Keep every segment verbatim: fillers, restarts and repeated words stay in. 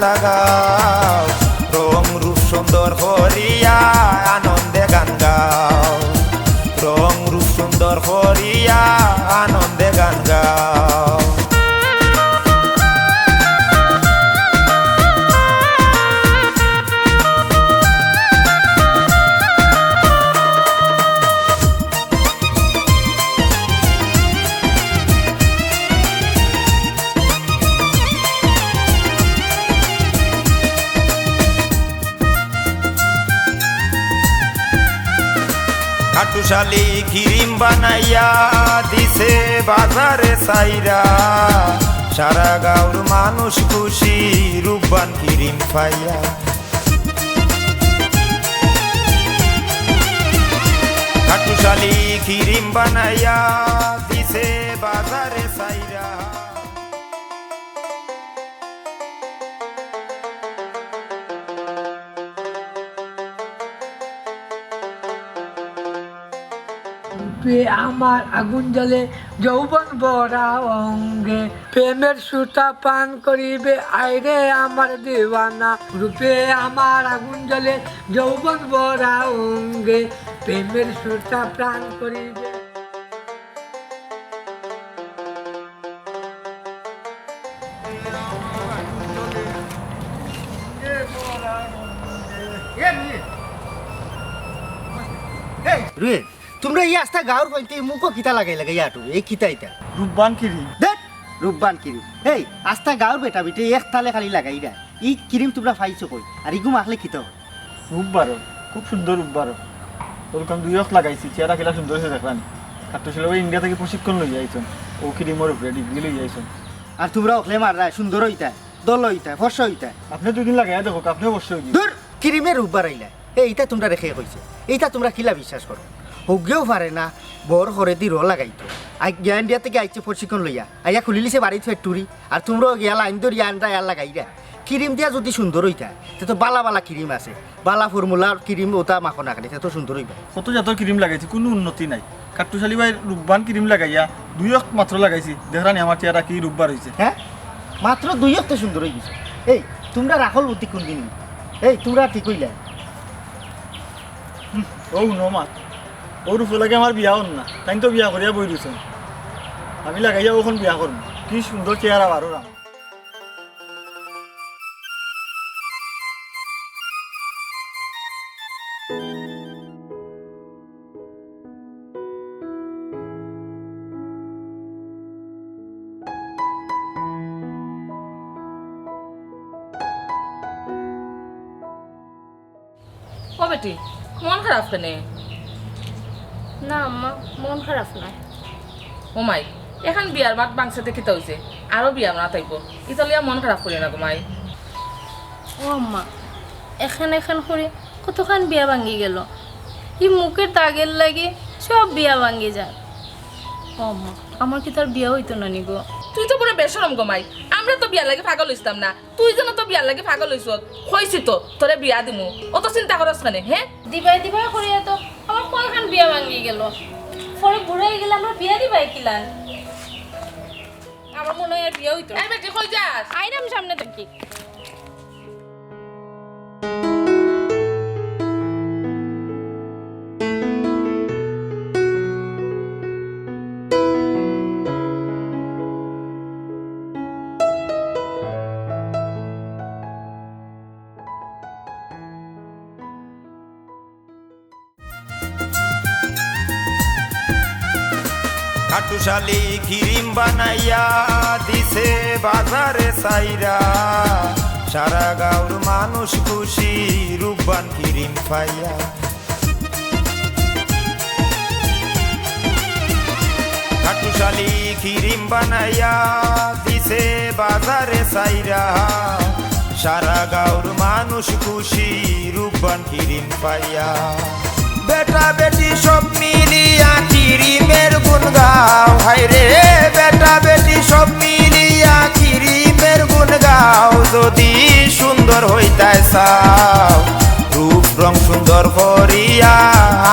লাগাও, রং রূপ সুন্দর করিয়া আনন্দে গান গাও, রং রূপ সুন্দর করিয়া আনন্দে গান গাও। খাটুশালী ক্রিম বানাইয়া দিছে বাজারে ছাইরা, সারা গাঁওর মানুষ খুশি রূপবান ক্রিম পাইয়া। খাটুশালী ক্রিম বানাইয়া দিছে বাজারে ছাইরা। রূপে আমার আগুন জ্বলে, যৌবন ভরা অঙ্গে। প্রেমের সুতা পান করিবে, আয় রে আমার দিওয়ানা। রূপে আমার আগুন জ্বলে, যৌবন ভরা অঙ্গে। প্রেমের সুতা পান করিবে। রুয়ে, তোমরা ই আস্তা গাঁওর ফাইতে মুখো কিতা লাগাই লাগাই আটো? এই কিতা ইতা? রূপবান ক্রিম। ধ্যাৎ, রূপবান ক্রিম। এই আস্তা গাঁওর বেটা বেটি এক তালে খালি লাগাইরা। ই ক্রিম তোমরা পাইছো কই? আর ইগু মাখলে কিতা অয়? রূপ বাড়ো, খুব সুন্দর রূপ বাড়ো। ওরকম দুই অক্ত লাগাইছি, চেহারা কিলা সুন্দর অইছে দেখলাম। খাটুশালী ভাই ইন্ডিয়া থাকি প্রশিক্ষণ লইয়া আইছইন, ও ক্রিমর উপরে ডিগ্রি লইয়া আইছইন। আর তোমরা অকলে মাররায় সুন্দর অইতায়, দল অইতায়, ফর্সা অইতায়। আপনে দুই দিন লাগাইয়া দেখউক, আপনে ফর্সা অইযিবা। ধুর, ক্রিমে রূপ বাড়াইলায়। এ, ইতা তোমরারে কে কইছে? ইতা তোমরা কিলা বিশ্বাস করো? হউগেও পারে না, বর করেদি র লাগাইতো। আই গিয়া ইন্ডিয়া থাকি আইছে প্রশিক্ষণ লইয়া, আইয়া খুলিলিছে বাড়িত factory। আর তোমরাও গিয়া লাইন ধরিয়া আনরায় আর লাগাইরায়। ক্রিম দিয়া যুদি সুন্দর অইতায়, তে তো বালা বালা ক্রিম আছে, বালা ফর্মুলার ক্রিম ওটা মাখো না কেনে, তে তো সুন্দর অইবা। কত জাতর ক্রিম লাগাইছি, কুনু উন্নতি নাই। খাটুশালী ভাইর রূপবান ক্রিম লাগাইয়া দুই অক্ত মাত্র লাগাইছি, দেখরানি আমার চেহারা কি রূপ বাড়ইছে। হ্যাঁ, মাত্র দুই অক্তে সুন্দর অইগেছে। এই, তোমরার আকল বুদ্ধি কুনদিন? এই, তোমরা ঠিক অইলায়। হুম, ও হুনো মা, ও রূপর লাগি আমার বিয়া অর না, তাইন তো বিয়া করিয়া বই রইছইন। আমি লাগাইয়া অখন বিয়া করমু, কি সুন্দর চেহারা বারর আমার। ও বেটি, মন খারাপ কেনে? না আম্মা, মন খারাপ নায়। ও মাই, এখান বিয়ার মাত ভাংছে তে কিতা অইছে? আরো বিয়া মাত আইবো, ইতা লইয়া মন খারাপ করিও না গো মাই। ও আম্মা, এখান এখান করি কতখান বিয়া ভাঙ্গি গেল। ই মুখের দাগের লাগি সব বিয়া ভাঙ্গি যায়। ও আম্মা, আমার কিতা আর বিয়া অইতো না নি গো? তুই তো পুরা বেশরম গো মাই, আমরা তো বিয়ার লাগি পাগল অইছলাম না। তুই যেন তো বিয়ার লাগি পাগল অইছস, কইছি তো তোরে বিয়া দিমু, অত চিন্তা করস কেনে, হে? দিবায় দিবায় করিয়া তো আমার কয়খান বিয়া ভাঙ্গি গেল। পরে বুড়া অইগেলে আমরা বিয়া দিবায় কিলান? আমার মনে অয় আর বিয়া অইতো না। এই বেটি, কই যাস? আইরাম সামনে থাকি। খাটুশালী ক্রিম বানাইয়া দিছে বাজারে ছাইরা, সারা গাঁওর মানুষ খুশি রূপবান ক্রিম পাইয়া। খাটুশালী ক্রিম বানাইয়া দিছে বাজারে ছাইরা, সারা গাঁওর মানুষ খুশি রূপবান ক্রিম পাইয়া। বেটা বেটি সব মিলিয়া ক্রিমের গুণ গাও, হায় রে, বেটা বেটি সব মিলিয়া ক্রিমের গুণ গাও। যদি সুন্দর হইতায় চাও, রূপ রং সুন্দর করিয়া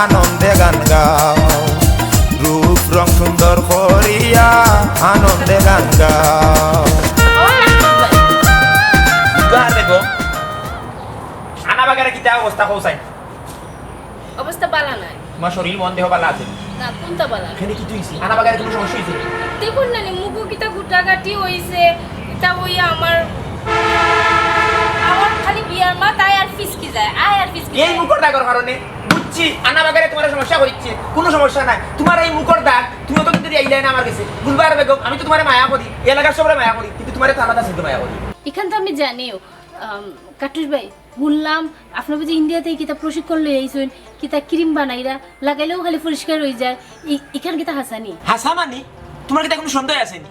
আনন্দে গান গাও, রূপ রং সুন্দর করিয়া আনন্দে গান গাও। ও রাকিব ভাই। গানে অবস্থা কও চাই। অবস্থা বালা নাই। তোমার শরীর মন দেহ বালা আছে? না, কোনটা বালা নাই? এখানে কি তুইছি? আনা বাগারে কোনো সমস্যা হয়েছে? দেখুন না নি, মুখো কিতা গুটাগাটি হইছে, কিতা হইয়া আমার, আমার খালি বিয়ার মাত আয় আর ফিসকি যায়, আয় আর ফিসকি এই যায়। মুখর দাগর কারণে বুঝছি, আনা বাগারে তোমার সমস্যা হচ্ছে, কোনো সমস্যা নাই। তোমার এই মুখর দাগ, তুমি অত দিন ধরে আইলে না আমার কাছে। গুলবার বেগম, আমি তো তোমারে মায়া করি, এই এলাকার সবরে মায়া করি, কিন্তু তোমারে তো আলাদা চিনতে মায়া করি। এখান তো আমি জানিও, আম, কাটুস ভাই, শুনলাম আপনার বুঝি ইন্ডিয়া থেকে কিতা প্রশিক্ষণ লই আইছেন, কিতা ক্রিম বানাইরা, লাগাইলেও খালি পরিষ্কার হয়ে যায়। ই-, এখান কিতা হাসানি? হাসা মানি? তোমার কিতা কোনো সন্দেহ আছে নি?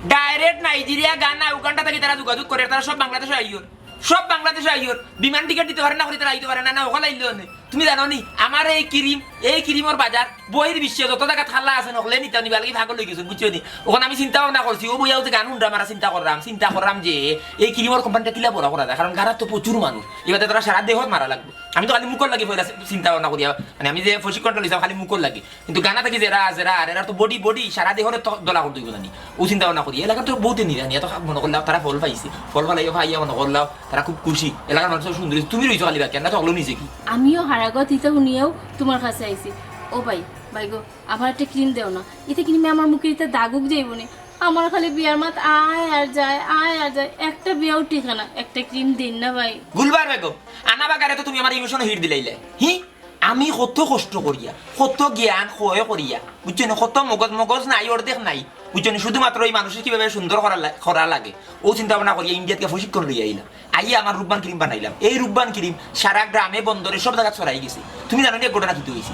ডাইরেক্ট নাইজেরিয়া, গানা, উগান্ডা থেকে তারা যোগাযোগ করে, তারা সব বাংলাদেশে আইয়র, সব বাংলাদেশে আইয়র। বিমান টিকিট দিতে পারে না, করে তারা আইতে পারে না, না ওখানে আইলেও নেই। তুমি জানো নি, আমার এই ক্রিম, এই ক্রিমর বাজার বহির বিশ্বে যত জায়গা থালা আছে, নকলে নিতে নিবা লাগি পাগল হয়ে গেছে, বুঝছো নি? ওখানে আমি চিন্তা ভাবনা করছি, ও বইয়া হচ্ছে গান উন্ডা মারা চিন্তা করলাম, চিন্তা করলাম যে এই ক্রিমর কোম্পানিটা কিলা বড় করা যায়, কারণ গানা তো প্রচুর মানুষ, এবার তো তারা সারা দেহত মারা লাগবে। আমি তো খালি মুখর লাগি পয়লা চিন্তা ভাবনা করিয়া, মানে আমি যে প্রশিক্ষণটা লইছিলাম খালি মুখর লাগি, কিন্তু গানা থাকি যেরা যেরা আর এরা তো বডি বডি সারা দেহরে তো দলা করে দিব জানি। ও চিন্তা ভাবনা করি, এলাকা তো বহুত নিরানি, এত মনে করলাম তারা ফল পাইছে, ফল পাইয়া পাইয়া মনে করলাম তারা খুব খুশি, এলাকার মানুষ সব সুন্দর হইছে। তুমি রইছো খালি বাকি, আমরা তো হলো নিজে কি? আমিও হারাগত ইতা শুনিয়াও তোমার কাছে আইছি। ও ভাই, ভাই গো, আমার একটা ক্রিম দেও না, ইতে ক্রিমে আমার মুখে ইতা দাগুক যাইব নি। আমার খালি বিয়ার মাত আয় আর যায়, আয় আর যায়, একটা বিয়াও টিকে না, একটা ক্রিম দিন না ভাই। গুলবার বেগম, আনা বাগারে তো তুমি আমার ইমোশন হিট দিলাইলে। হি, আমি কত কষ্ট করিয়া, কত জ্ঞান ক্ষয় করিয়া, বুঝছো নি, কত মগজ, মগজ নাই, অর্ধেক নাই, বুঝছো নি, শুধুমাত্র এই মানুষের কিভাবে সুন্দর করা লা-, করা লাগে, ও চিন্তা ভাবনা করিয়া ইন্ডিয়া থেকে প্রশিক্ষণ লইয়া আইলাম। আইয়া আমার রূপবান ক্রিম বানাইলাম। এই রূপবান ক্রিম সারা গ্রামে বন্দরে সব জায়গা ছড়াই গেছে। তুমি জানো নি এক ঘটনা কিতা হইছে?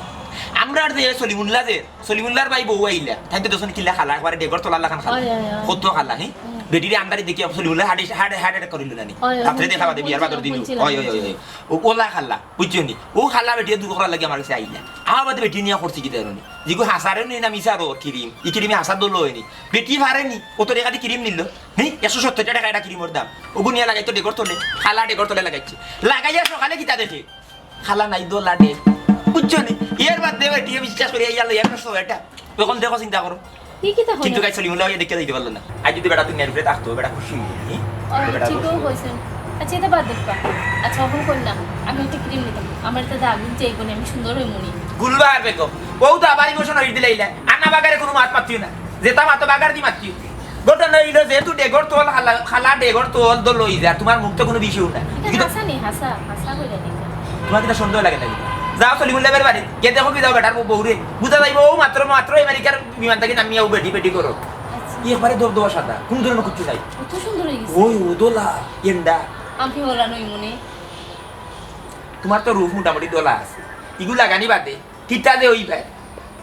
আমরা আর যে সলিমুল্লাহ যে, সলিমুল্লাহর ভাই বউ আইলা, তাই তো দেখছো নি কিলা খালা, একবারে ডেগর তলার লাখান খালা। অয়, অয়, অয়। কত খালা, হি? হুম। বেটিরে আন্দারি দেখি Salimullah heart, heart, heart attack করিল না নি? অয়, অয়, রাত্রে দেখা বাদে বিয়ার বাদর দিন। বুঝছিলাম, অয়, অয়, অয়, বুঝছিলাম। অয়। ও ওলা খালা, বুঝছো নি? ও খালা বেটিয়ে দূর করার লাগি আমার কাছে আইলা। আমার বাদে বেটি নিয়া করছি কিতা জানো নি? যেগু হাসারে নি না মিছা রোর ক্রিম, ই ক্রিমে হাসার দল হয়নি। বেটি পারে নি, ও তো রেখাটি ক্রিম নিল। হি, একশো সত্তর টাকা এটা ক্রিমর দাম। ওগু নিয়া লাগাইতো ডেগর তলে, খালা ডেগর তলে লাগাইছে। লাগাইয়া সকালে কিতা দেখে? খালা নাই, দোলা ডেগ। বুঝছো নি? এর বাদে বেটিয়ে বিশ্বাস করি ইয়া লইয়া একটা সোয়েটার। তখন দেখো চিন্তা করো। ই কিতা কইলা? কিন্তু গাই সলিমুল্লাহ ইয়া দেখে দিতে পারলো না। আজ যদি বেটা তুমি মেরুফে থাকতো, বেটা খুশি হইলো নি? ও, বেটা ঠিকও খুশি। কইছেন। আচ্ছা, এটা বাদ দেবা। আচ্ছা, এখন কই না, আমি একটা ক্রিম নিতাম। আমার এটা দাগ উঠছে, এই বলে আমি সুন্দর হই মনি। গুলবার বেগম, ও তো আবার ইমোশন হয়ে দিলাইলা। আনা বাগারে কোনো মাত মাতিও না। যেটা মাতো বাগার দি মাতিও। ঘটনা হইলো যেহেতু ডেগর তল খালা, খালা ডেগর তল দল লই যা, তোমার মুখ তো কোনো বিষয় না। এটা কিন্তু হাসা নি, হাসা, হাসা কইলা নি। তোমার কিতা সন্দেহ লাগে না কিতা? যাও সলিমুল্লাহ বের বাড়ি, গিয়া দেখো কি যাও বেটার বউ রে। বুঝা যাইব ও মাত্র, মাত্র আমেরিকার বিমান থেকে নামিয়া ও বেটি বেটি করো। আচ্ছা। ই একবারে দব দবা সাদা, কোন ধরনের কিচ্ছু নাই। কত সুন্দর হয়ে গেছে। ওই ও দোলা, এন্ডা। আমি ওলা নই মনি। তোমার তো রূপ মোটামুটি দোলা আছে। ইগু লাগানি বাদে, কিতা দে ওই ভাই?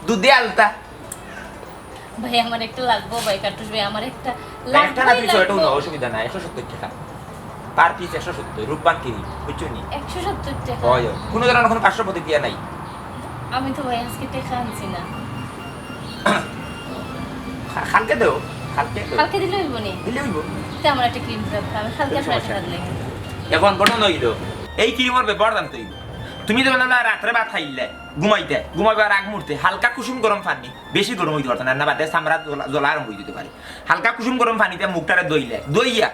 দুধে আলতা। ভাই, আমার একটা লাগবো ভাই, কাটুস ভাই, আমার একটা ভাই, একটা না লাগবোই তুমি ছয়টা লাগবো। নাও, অসুবিধা নাই, একশো সত্তর টাকা। পার পিস একশো সত্তর, রূপবান কিরি, বুঝছো নি? একশো সত্তর টাকা। হয়, হয়। কোনো ধরনের কোনো পার্শ্ব প্রতিক্রিয়া নাই। আমি তো ভাই আজকে টাকা আনছি না। খা-, কালকে দেও, কালকে দেও। কালকে দিলে হইব নি? দিলে হইব। তে আমার একটা ক্রিম দিতে হবে, আমি কালকে কোনো আপনার সমস্যা টাকা নেই। দিলে। এখন ঘটনা হইল, এই ক্রিমর ব্যবহার জানতে হইব। তুমি তো বললা রাত্রে ভাত খাইলে, ঘুমাইতে, ঘুমাইবার আগ মুহূর্তে হালকা কুসুম গরম পানি, বেশি গরম হইতে পারতো না, না বাদে চামড়া জ্বলা, জ্বলা আরম্ভ হয়ে যেতে পারে। হালকা কুসুম গরম পানিতে মুখটারে ধইলে, ধইয়া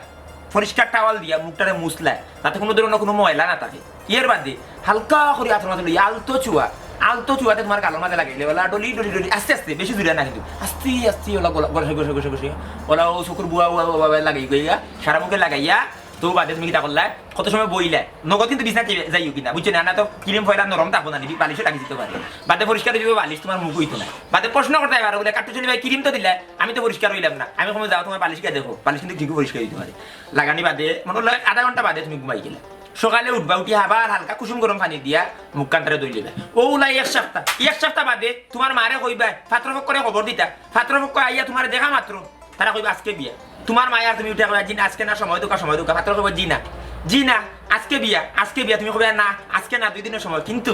পরিষ্কার টাওয়াল দিয়া মুখটারে মুছলায়, যাতে কোনো ধরনের কোনো ময়লা না থাকে। এর বাদে হালকা করে আতর মাঝে লইয়া আলতো চুয়া, আলতো চুয়াতে তোমার গালর মাঝে লাগাইলে, ওলা ডলি ডলি ডলি আস্তে আস্তে, বেশি জুরে না কিন্তু, আস্তে আস্তে ওলা গলা-, ঘষে ঘষে ঘষে ঘষে ওলা ও চকুর বুয়া বুয়া বুয়া বুয়া লাগাই গইয়া, সারা মুখে লাগাইয়া, তো বাদে তুমি কিতা করলায়? কত সময় বইলায়? নগদ কিন্তু বিছনাত যাই-, যাইও কিনা, বুঝছো না? না তো ক্রিম পয়লা নরম থাকবো না, নি বালিশে লাগি দিতে পারে। বাদে পরিষ্কার হইব বালিশ, তোমার মুখ হইতো না। বাদে প্রশ্ন করতে পারো বলে, "কাট্টু চলি ভাই, ক্রিম তো দিলায়, আমি তো পরিষ্কার হইলাম না।" আমি কমে যাও, তোমার বালিশ গিয়া দেখো, বালিশ কিন্তু ঠিকই পরিষ্কার হইতে পারে। লাগানি বাদে মনে হলো আধা ঘন্টা বাদে তুমি ঘুমাই গেলে, সকালে উঠবা, উঠি আবার হালকা কুসুম গরম পানি দিয়া মুখ কান্তারে ধুই লিবা। ও উলাই এক সপ্তাহ, এক সপ্তাহ বাদে তোমার মারে কইবা, পাত্রপক্ষরে খবর দিতা, পাত্রপক্ষ আইয়া তোমারে দেখা মাত্র তারা কইবা, "আজকে বিয়া।" তোমার মায়ে আর তুমি উঠে কইবা, "জি না, আজকে না, সময় দোকা, সময় দোকা।" পাত্র কইবা, "জি না, জি না, আজকে বিয়া, আজকে বিয়া।" তুমি কইবা, "না, আজকে না, দুই দিনের সময়।" কিন্তু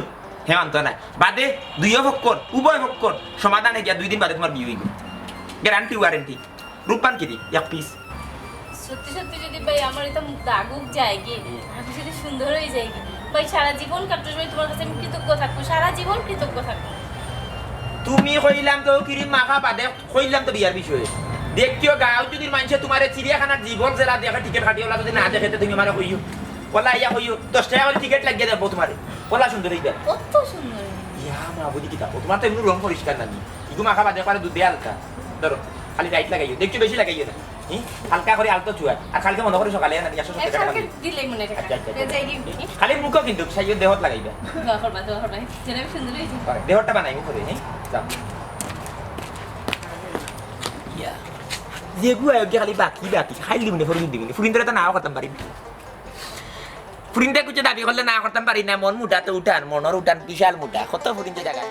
হে মানতো না। বাদে দুইও পক্ষর, উভয় পক্ষর সমাধানে গিয়া দুই দিন বাদে তোমার বিয়া হইব, গ্যারান্টি ওয়ারেন্টি। রূপবান কিরি এক পিস। সত্যি সত্যি যদি ভাই আমার এটা দাগুক যায় কি, আমি যদি সুন্দর হয়ে যাই কি, ভাই সারা জীবন কাটুস ভাই তোমার কাছে আমি কৃতজ্ঞ থাকবো, সারা জীবন কৃতজ্ঞ থাকবো। তুমি কইলাম তো কিরি মাখা বাদে কইলাম তো বিয়ার বিষয়ে। দেখিও গাঁও যদি মানষে তোমারে চিড়িয়াখানার জীবন যেলা দেখে টিকিট কাটিয়ে ওলা যদি না দেখে, তে তুমি আমারে কইও। কলা আইয়া কইও, দশ টেকা করি টিকিট লাগিয়া দেবো তুমারে। কলা সুন্দর অইবা। কত সুন্দর। ইয়া মা, বুঝি কিতা? ও তুমার তো এমনি রং পরিষ্কার না নি। ইগু মাখা বাদে পারে দুধে হালকা। ধরো, খালি লাইট লাগাইও। দেখছো বেশি লাগাইও না। হুম? হালকা করি আলতো চুয়া। আর কালকে মনো করি সকালে আনা দিয়া আসো, সব এ, টাকা কালকে দিলে। দিলেই মনে হয়। আচ্ছা, আচ্ছা, আচ্ছা। যাই গি? খালি মুখো কিন্তু, সাইও দেহত লাগাইবা। দোয়া করবা, দোয়া করবা। যেন আমি সুন্দর অইছি। হয়, দেহটা বানাই মুখো দে, হ্যাঁ? যাও। ইয়া। যেগু আয়োগে খালি বাকি, বাকি। খাইলি মনে, ফরিন দিবি। ফরিন ধরে তো নাও করতাম পারি। ফুরিন্তে কিছু দাবি করলে না করতাম পারি না, মন মুটা তো উঠান, মনর উঠান বিশাল মুটা, কত ফুরিন্তে জাগা।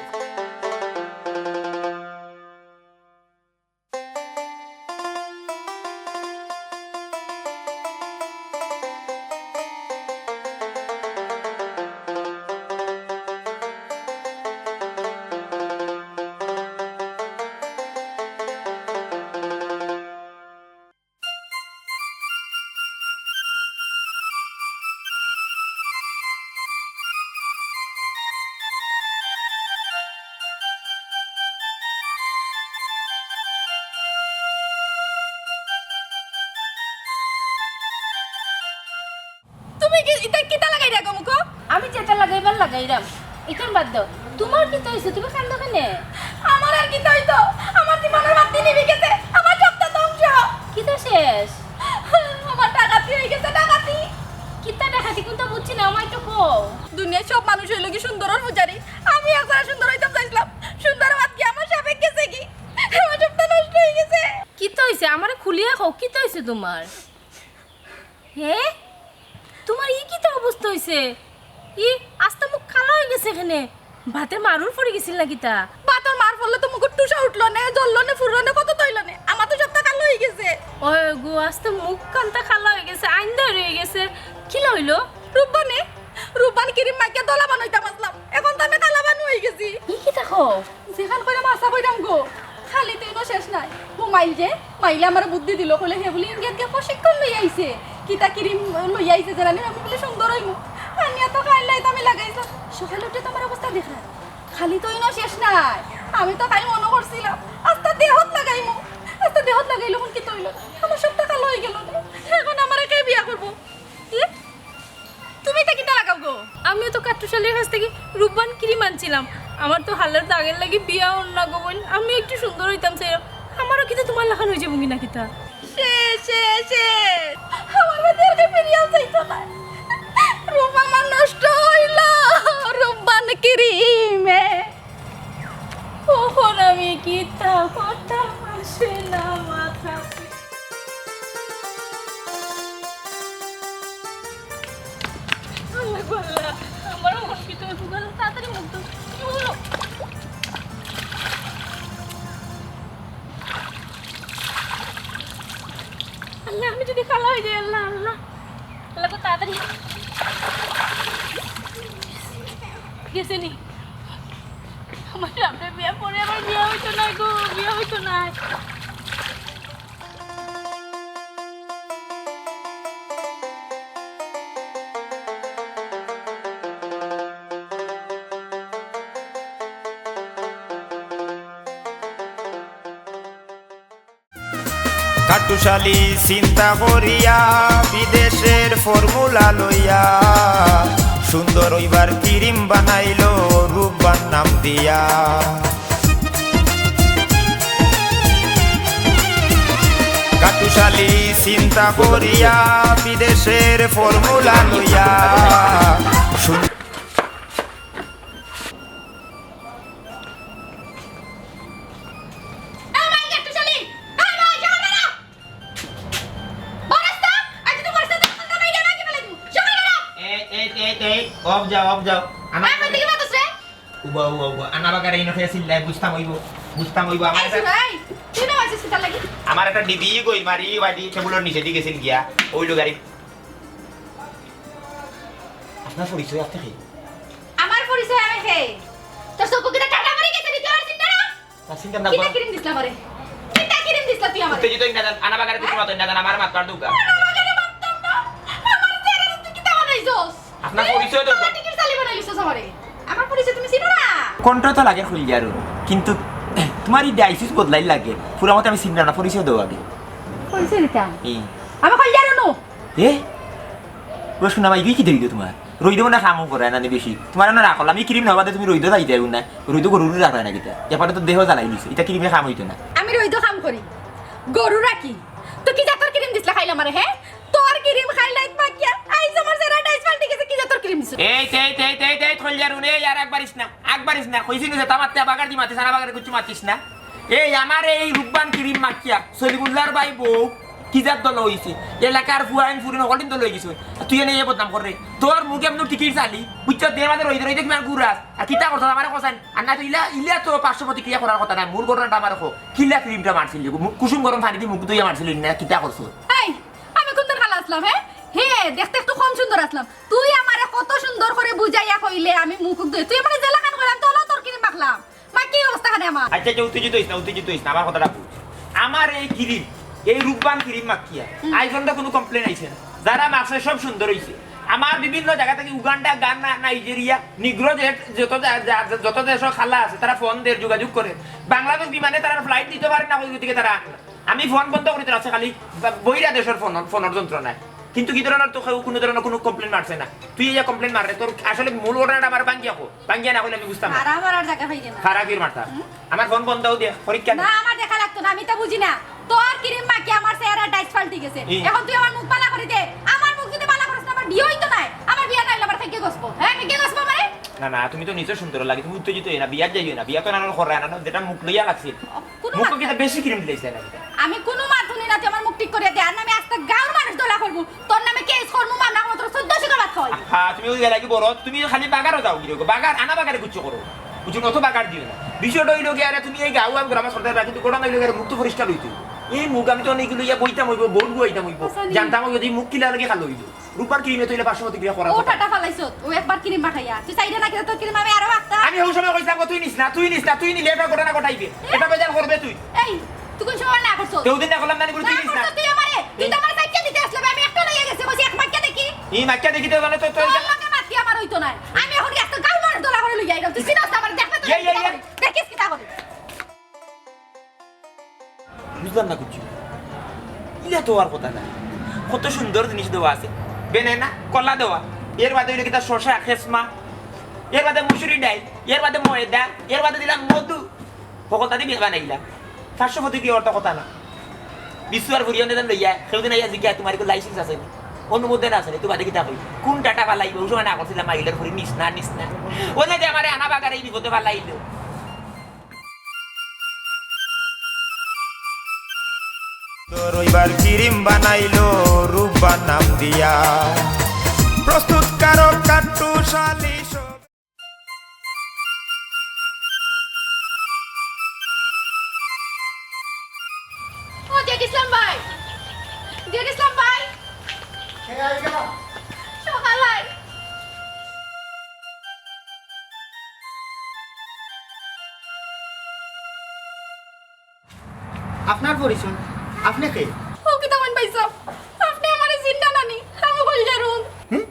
তুমি কি, ইতা কিতা লাগাইরা গো মুখো? আমি যেটা লাগাইবার লাগাইরাম। ইখান বাদ দেও। তুমার কিতা অইছে? তুমি কান্দো কেনে? আমার আর কিতা অইতো? আমার জীবনর বাতি নিভি গেছে। আমার সবটা ধ্বংস। কিতা শেষ? আমার ডাকাতি অই গেছে, ডাকাতি। কিতা ডাকাতি? কুনতা বুঝছি না, আমায় তো কও। দুনিয়ার সব মানুষ অইলো গি সুন্দরর পূজারি। আমি একজনা সুন্দর অইতাম চাইছিলাম। সুন্দর বাদ গিয়া আমার সাবেক গেছে গি। আমার সবটা নষ্ট অই গেছে। কিতা অইছে? আমারে খুলিয়া কও, কিতা অইছে তুমার? হে? তুমার ই কিতা অবস্থা অইছে? ই আস্তা মুখ কালা অই গেছে কেনে? বাতে মারুর পড়ি গেছিল না কিতা? বাতর মার পড়লে তো মুখর টুসা উঠলো নে, জ্বললো নে, ফুরলো নে, কত তইলো নে। আমার তো সবটা কালা অই গেছে। ওই গো, আস্তা মুখ কান্তা কালা অই গেছে, আইন্দার অই গেছে। কিলা অইলো? রূপবানে, রূপবান ক্রিম মাখিয়া দলা বানাইতাম আসলাম। এখন তো আমি কালা বানু অই গেছি। ই কিতা কও? যেখান কইরাম হাছা কইরাম গো, খালি তো ইনো শেষ নাই। ও মাইল যে, মাইলে আমারে বুদ্ধি দিলো, কইলো হে বুলি ইন্ডিয়াত গিয়া প্রশিক্ষণ লইয়া আইছে। কিতা ক্রিম লইয়া আইছে জানি না, আমি বুলি সুন্দর অইমু। আনিয়া তো খাইলাই তো আমি লাগাইছলাম। সকালে উঠে তো আমার অবস্থা দেখা। খালি তো ইনো শেষ নাই। আমি তো খালি মনো করছিলাম, আস্তা দেহত লাগাইমু। আস্তা দেহত লাগাইলে এখন কিতা অইলো? আমার সবটা কালা অই গেলো রে। এখন আমারে কে বিয়া করবো? কি? তুমি ইতা কিতা লাগাও গো? আমিও তো কাট্টুশালির কাছ থাকি রূপবান ক্রিম আনছিলাম। আমার তো হালার দাগের লাগি বিয়া অর না গো বইন। আমি একটু সুন্দর অইতাম চাইরাম। আমারও কিতা তুমার লাখান অই যাইবো গি না কিতা? শেষ, শেষ, শেষ। আমার বাদে আর কেউ ফিরিয়া যাইতো না। রূপ আমার নষ্ট অইলো, রূপবান ক্রিমে। অখন আমি কিতা করতাম, আসে না মাথাত। আল্লাহ গো আল্লাহ, আমার মন কি তুমি ভুগালো, তাড়াতাড়ি মুখ ধো। কি হলো? আল্লাহ, আমি যদি কালা অই যাই, আল্লাহ, আল্লাহ। আল্লাহ গো, তাড়াতাড়ি। গেছে নি? আমার সামনে বিয়া পড়ে আমার বিয়া অইতো না গো, বিয়া অইতো না। কাট্টুশালী চিন্তা করিয়া বিদেশের ফর্মুলা লইয়া সুন্দর অইবার ক্রিম বানাইলো রূপবান নাম দিয়া। কাট্টুশালী চিন্তা করিয়া বিদেশের ফর্মুলা লইয়া সুন- এই মাইল কাট্টুশালী! এই মাইল, সকাল বেলা! বরস্তা! আজ তো বরস্তা তো কোনটা মাইল না কি বলে দিমু? সকাল বেলা! এই, এই, এই, এই, অফ যাও, অফ যাও। আনা- এই, কোন দিকে মাতস রে? উবা, উবা, উবা। আনা বাগারে ইনো ফেসিল লাই, বুঝতাম অইবো, বুঝতাম অইবো। আমার এই একটা, শুনো, এই, তুই না আছিস কিতার লাগি? আমার একটা ডিবি গই মারি, বাড়ি টেবুলর নিচে দি গেছিল গিয়া। অইলো গাড়ি। আপনার পরিচয় আপনি কে? আমার পরিচয় আমি কে? তোর চোখ কিতা ঠান্ডা পড়ে গেছে নি? তুই আমার চিনতে না? না, চিনতাম না, কিতা বা- ক্রিম দিছলা আমারে? কিতা ক্রিম দিছলা তুই আমারে? উত্তেজিত হই না, আনা বাগারে কিছু মাতই না, আমার মাত পার দুগা। আনা বাগারে মাততাম না। আমার চেহারা তুই কিতা বানাইছস? আপনার পরিচয় তো তোর টিকিট চালি বানাইছস আমারে। আমার পরিচয় তুমি চিনো না? কণ্ঠ তো লাগে খুলজারু, কিন্তু তোমার এই ডায়াগনোসিস বদলাই লাগে। পুরা মতে আমি চিনলাম না, পরিচয় দাও আগে। পরিচয় দিতাম? হুম। আমি খুলজারু নু। এ? ও সোনা ভাই, কি কি দেরি তোমার? রইদে মনে কামও করে না নি বেশি। তোমার না রাখলাম, আমি ক্রিম না বাদে তুমি রইদো যাইতে আইব না। রইদো গরুর রাখলায় না কিতা? এরপরে তো দেহ জ্বালাই দিছে। ইটা ক্রিমে কাম অইতো না। আমি রইদো কাম করি, গরু রাখি। তো কি জাতর ক্রিম দিছলা খাইল আমারে, হে? তোর ক্রিম খাইল রাইত মাখিয়া, আইজ আমার চেহারা ডাইস পাল্টি গেছে, কি জাতর ক্রিম দিছস? এই, এই, এই, এই, এই, থইল যারুন, এই আর একবারিস না, একবারিস না। কইছি না যে তামাত্তে বাগার দি মাতিস, সারা বাগারে কুচ্ছু মাতিস না। এই আমার এই রূপবান ক্রিম মাখিয়া সলিমুল্লাহর ভাই বউ কি জাত দল হইছে? এলাকার ফুয়াইন ফুরিন হকলদিন দল হয়ে গেছে। আর তুই এনে ইয়ে বদনাম কর রে। তোর মুখে এমন টিকিট চালি, বুঝছো? দের মাঝে রইদে রইদে কিমান গুড়াস। আর কিতা করছস আমারে কছাইন? আর না তো ইলা, ইলা তো পার্শ্ব প্রতিক্রিয়া করার কথা না। মূল ঘটনাটা আমার কো। কিলা ক্রিমটা মারছিল? মু-, কুসুম গরম পানি দি মুখ ধুইয়া মারছিল না? কিতা করছস? এই, আমি কোন দিন কালা আসলাম, হে? হে, দেখতে একটু কম সুন্দর আসলাম। তুই আমারে কত সুন্দর করে বুঝাইয়া কইলে আমি মুখ ধুই। তুই আমারে জেলা খান করাম, তো হলো তোর ক্রিম মাখলাম। মা, কি অবস্থা খানে আমার? আচ্ছা, আচ্ছা, উত্তেজিত হইস না, উত্তেজিত হইস না, আমার কথাটা বুঝ। আমার এই ক্রিম, এই রূপবান ক্রিম মাখিয়া, হুম। আইজ পর্যন্ত কোনো কমপ্লেন আইছে না। যারা মাখছে সব সুন্দর হইছে। আমার বিভিন্ন জায়গা থেকে উগান্ডা, গানা, নাইজেরিয়া, নিগ্রো জেট, যত যা-, যা-, যত দেশর কালা আছে, তারা ফোন দের, যোগাযোগ করে। বাংলাদেশ বিমানে তারা ফ্লাইট দিতে পারে না, ওই দিকে তারা আনে না। আমি ফোন বন্ধ করি, তারা আছে খালি বা-, বইরা দেশর ফোন, ফোনের যন্ত্রণায়। কিন্তু কি ধরনের তো কেউ কোনো ধরনের কোনো কমপ্লেন মারছে না। তুই এই যে কমপ্লেন মাররে, তোর আসলে মূল ঘটনাটা আমার ভাঙ্গিয়া কো। ভাঙ্গিয়া না কইলে আমি বুঝতাম না। মারা মারার জায়গা পাইলে না। খারাপ ইর মারতা। হুম? আমার ফোন বন্ধ হও দে, পরীক্ষা না, আমার দেখা লাগতো না, আমি তো বুঝি না। তোর ক্রিম মাখিয়া আমার চেহারা ডাইস পাল্টি গেছে। ই। এখন তুই আমার মুখ বালা করি দে। আমার মুখ যদি বালা করিস না, আমার বিয়ে হইতো না। আমার বিয়ে না হইলে আমার খাইকে গসবো। হ্যাঁ, খাইকে গসবো আমারে? না, না, তুমি তো নিজে সুন্দর লাগে, তুমি উত্তেজিত হইও না, বিয়াত যাইও না, বিয়া তো নানান করে আনানো, যেটা মুখ লইয়া লাগছিল। কোনো মুখ মাত কিতা নাই। বেশি ক্রিম দিলাইছে না কিতা? আমি কোনো মাত শুনি না, তুই আমার মুখ ঠিক করিয়া দে, আর না আমি আস্তা গাঁওর মানুষ দলা করবো। তোর নামে কেস করমু, মামলা করমু, তোর চোদ্দ শিকার ভাত খাওয়াইবো। হ্যাঁ, তুমি ওই এলাকি বড়, তুমি খালি বাগারও যাও গিরো, বাগার আনা বাগারে কুচ্ছু করো। বুঝছো, অত বাগার দিও না। বিষয়টা হইলো গিয়া, আরে তুমি এই গাঁও আর গ্রামে সর্দার বাকি তো গোটা হইলো গিয়া, মুখ তো পরিষ্কার হইতো। এই মুখ আমি তো অনেকগুলো ইয়া বইতাম হইবো, ভোট গুয়াইতাম হইবো, আচ্ছা, নি। জানতাম হইবো যে এই মুখ কিলা লাগে খালো হইলো। রূপবান ক্রিমে তো ইলে পার্শ্ব প্রতিক্রিয়া করা ও কথা। টাটা ফালাইছো, ও একবার ক্রিম পাঠাইয়া। তুই চাইরে না কিতা তোর ক্রিম আমি আরো মাখতাম। আমি ওই সময় কইছিলাম, "তুই নিস না, তুই নিস না, তুই নিলে এটা ঘটনা ঘটাইবে। এটা বেজাল করবে তুই।" এই, তুই কোন সময় না করছস? তুই দিন না করলাম না, তুই না নিস না। করছস তুই আমারে। তুই তো আমারে চাইরটা দিতে আসলে, আমি একটা লইয়া গেছি, কইছি এক মাইক্কা দেখি। এই মাইক্কা দেখি তো মানে তো, তো তোর লগে মাতি আমার হইতো না। আমি এখন একটা গাঁও মানুষ দলা করে লইয়া আইলাম। তুই চিনস না আমারে, দেখবে তো এই, এই, এই। দেখিস কিতা করে। বুঝলাম না কিচ্ছু। ইলা তো আর কথা না। কত সুন্দর জিনিস দেওয়া আছে। বেনে না, কলা দেওয়া। এর বাদে হইলো কিতা শসা, খেসমা। এর বাদে মুসুরি ডাইল। এর বাদে ময়দা। এর বাদে দিলাম মধু। হকলতা দি বানাইলা। পার্শ্ব প্রতিক্রিয়া অর্থ কথা না। বিশ্বর ফুরিয়নে দেন লইয়া, কেউ দিন আইয়া জিজ্ঞাসা, "তোমার কি লাইসেন্স আছে নি? অনুমোদন আছে নি? তোমার দেখি তা কই? কোন টাটা ফালাইবো?" ওই সময় না করছিলাম, মাইলের ফুরি নিস না, নিস না। ওই না যে আমারে আনা বাগারে এই বিপদে ফালাইলো। তো রইবার ক্রিম বানাইলো রূপবান নাম দিয়া, প্রস্তুতকারক কাট্টুশ আলী সব। ও জেড ইসলাম ভাই, জেড ইসলাম ভাই, সকাল আই। আপনার পরিচয়? আপনি কে? ও কিতা কইন ভাই সাহেব, আপনি আমারে চিনরা না নি? আমি কইল জারুন। হুম?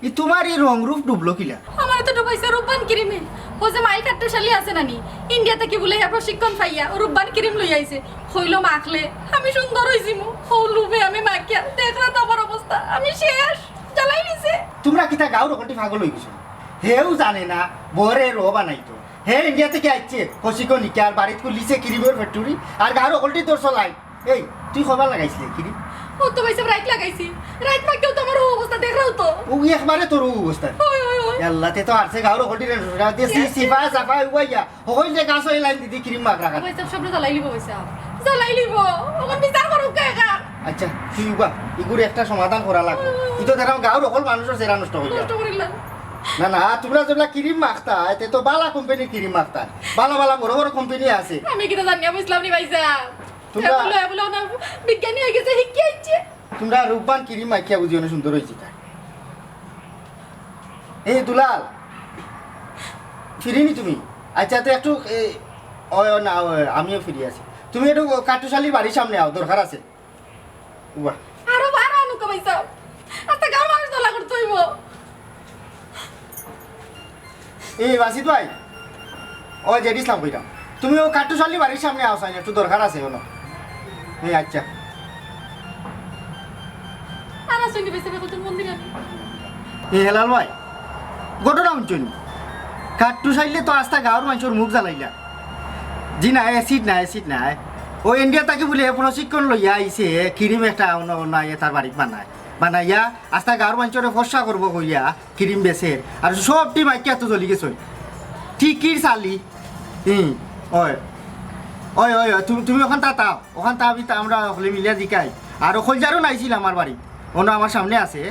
ই তোমার এই রং রূপ ডুবলো কিলা? আমারে তো ডুবাইছে রূপবান ক্রিমে। ও যে মাইল কাট্টুশ আলী আছে না নি? ইন্ডিয়া থাকি বুলে হে প্রশিক্ষণ পাইয়া ও রূপবান ক্রিম লই আইছে। কইলো মাখলে আমি সুন্দর অইজিমু। ও লোভে আমি মাখিয়া দেখরা তো আমার অবস্থা, আমি শেষ। জ্বালাই নিছে। তোমরা কিতা গাঁওর অকলটি পাগল অই গেছো? হেউ জানে না, বরে র বানাইতো। হে ইন্ডিয়া থাকি আইছে, প্রশিক্ষণ নিকে আর বাড়িত খুলিছে ক্রিমর ফ্যাক্টরি, আর গাঁওর অকলটি তোর চলাই। এই, তুই কবার লাগাইছিলে ক্রিম? ও তো ভাই সাহেব, রাইত লাগাইছি। রাইত মাখিয়াও তো আমার ও অবস্থা, দেখরাও তো। ও একবারে তোর ও অবস্থা। ওই, ওই, ওই। আল্লাহ, তে তো আরছে গাঁওর অকলটি রে, রে, দেশি, সিফা, সাফা, উবাইয়া। হকল যে গাছ ওই লাইন দিদি ক্রিম মাখ রাখা। ভাই সাহেব, সবরে জ্বালাই লিবো ভাই সাহেব। জ্বালাই লিবো। অখন বিচার করুক কে একা। আচ্ছা, তুই উবা, ইগুর একটা সমাধান করা লাগবো। ই তো দেখো গাঁওর অকল মানুষর চেহারা নষ্ট করিলা। নষ্ট করিলা। না, না, তোমরা যেগুলা ক্রিম মাখতা, এতে তো বালা কোম্পানির ক্রিম মাখতা। বালা বালা বড় বড় কোম্পানি আছে। আমি কিতা জানিয়া বুঝলাম নি ভাই সাহেব। তোমরা এ বলো, এ বলো না, বিজ্ঞানী হয়ে গেছে, হিকি আইছে। তোমরা রূপবান ক্রিম মাখিয়া বুঝিও না সুন্দর হইছে তা। এই দুলাল, ফিরিনি তুমি? আচ্ছা, তো একটু, এ, ও, ও, না, ও, আমিও ফিরি আছি। তুমি একটু কাট্টুশ আলীর বাড়ির সামনে আও, দরকার আছে। উবা। আরো বারো আনুকা ভাই সাহেব। আস্তা গাঁওর মানুষ দলা করতে হইব। এই বাসিত ভাই, ও জেড ইসলাম কইরাম, তুমি ও কাট্টুশ আলীর বাড়ির সামনে আও চাইন, একটু দরকার আছে কোনো। এই আচ্ছা। আর আসুন ভাই সাহেব, এখন তো মন্দির আমি। এ হেলাল ভাই, ঘটনা হুনছইন নি? কাট্টু সাইলে তো আস্তা গাঁওর মানষর মুখ জ্বালাইলা। জি না, অ্যাসিড না, অ্যাসিড না। ও ইন্ডিয়া থাকি বুলে প্রশিক্ষণ লইয়া আইছে, ক্রিম একটা অন্য, অন্য আইয়া তার বাড়িত বানায়। বানাইয়া আস্তা গাঁওর মানষরে ফর্সা করবো কইয়া ক্রিম বেচের। আর সব টিম আইক্কা তো জ্বলি গেছইন। টিকির চালি। হুম, ওই। ওই, ওই, ওই, তুমি, তুমি ওখান তা তাও। ওখান তা আমি তা আমরা হকলে মিলিয়া জিকাই। আর ও খোলজারও নাইছিল আমার বাড়ি। অনো আমার সামনে আছে।